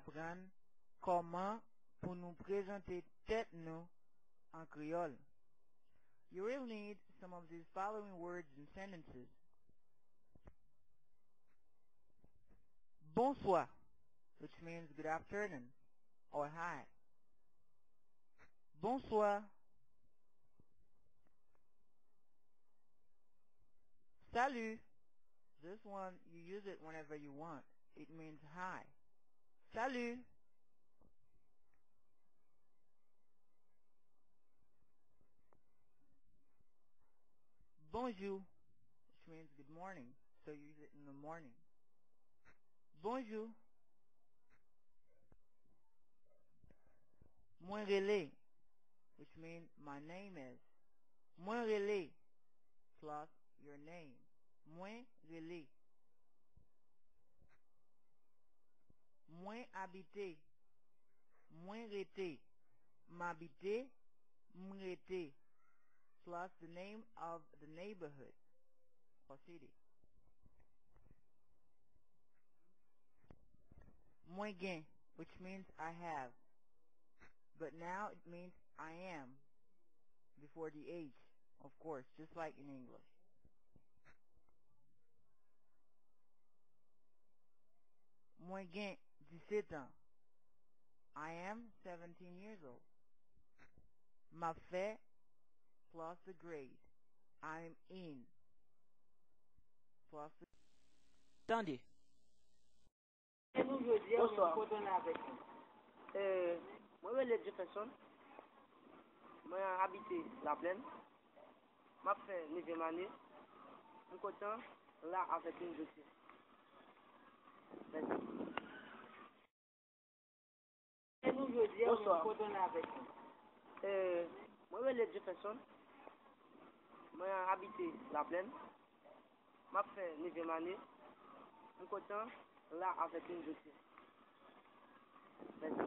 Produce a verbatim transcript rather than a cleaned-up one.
aprann kòman pou nou prezante tèt nou an kreyòl. You will need some of these following words and sentences. Bonsoir, which means good afternoon or hi. Bonsoir. Salut. This one, you use it whenever you want. It means hi. Salut. Bonjou, which means good morning. So you use it in the morning. Bonjou. Mwen rele, which means my name is. Mwen rele, plus your name. Mwen rele. Mwen abite. Mwen rete. M abite. M rete. Plus the name of the neighborhood or city. Mwen gen, which means I have. But now it means I am. Before the H, of course, just like in English. Mwen gen disetan. I am seventeen years old. M ap fè, plus the grade. I'm in. Plus the... Tande. Bonsoir. Euh, mwen rele Jefferson. Mwen abite Laplèn. M ap fè nevyèm ane. M kontan la avèk nou jodi. Mèsi. Bonsoir. Euh, mwen rele Jefferson. Mwen abite Laplèn. M ap fè nevyèm ane. M kontan la avèk nou jodi. Mèsi.